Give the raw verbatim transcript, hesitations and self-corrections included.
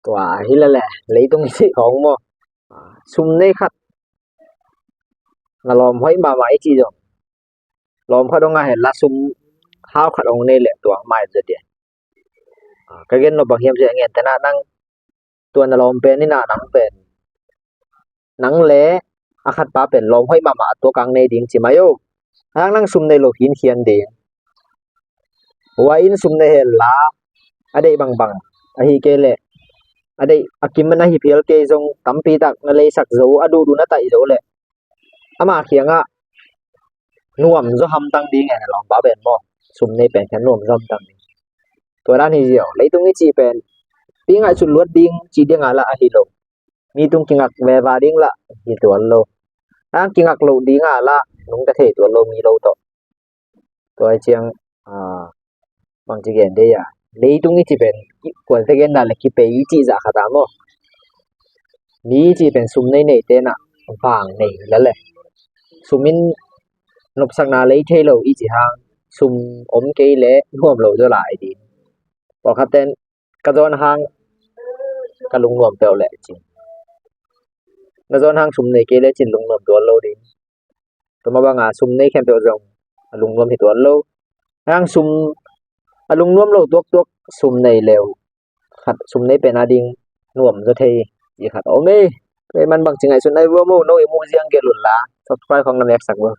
Tua hi la le, leitung i cih khawng maw? Sum nei khat na lawm hoih mahmah i cih zong, lawm khat hong a hen la sum hau khat hong nei leh tua mai zaw dia. Ka gen nop bang hiam cih a, ngen tena nang tua na lawm pen ina nang pen, nang le a khat pa pen lawm hoih mahmah a tua kang nei ding ci mai o. Hang nang sum nei lo hin hian ding. Hua in sum nei hen la, a deih bangbang ahi kei leh, a deih a kim man ahi phial kei zong tampi tak na leisak zo, a duhduh na taih zo leh, ama kiangah nuam zaw hamtang ding e, na lawmpa pen maw? Sum nei pen khen nuam zaw hamtang ding. Tua dan hi ziau, leitung i cih pen pi ngaihsut luat ding cih ding a lah ahi lo. Mi tung kingak veva ding lah hi tuan lo. Hang kingak loh ding a lah nungta thei tuan lo mi lo tawh. Tua hi ciang, bangci gen dei a, leitung i cih pen kualte gen dan le kipei i cih zah khat a maw? Mi i cih pen sum nei nei tenah vang nei la le, sum in nopsakna lei thei lo i cih hang, sum om kei le nuam lo zaw lai ding. Pawlkhat ten ka zawn hang ka lungnuam peuh leh cin, na zawn hang sum nei kei le cin lungnuam tuan lo ding. Tua mah banga sum nei khempeuh zong a lungnuam hi tuan lo. Hang sum a lungnuam lo tuaktuak sum nei leu khat, sum nei pen a ding nuam zaw thei i khat om ei. Tua i man bangci ngaihsun ai vua mo, no i muh ziang gelh un la, subscribe khong na meksak vua.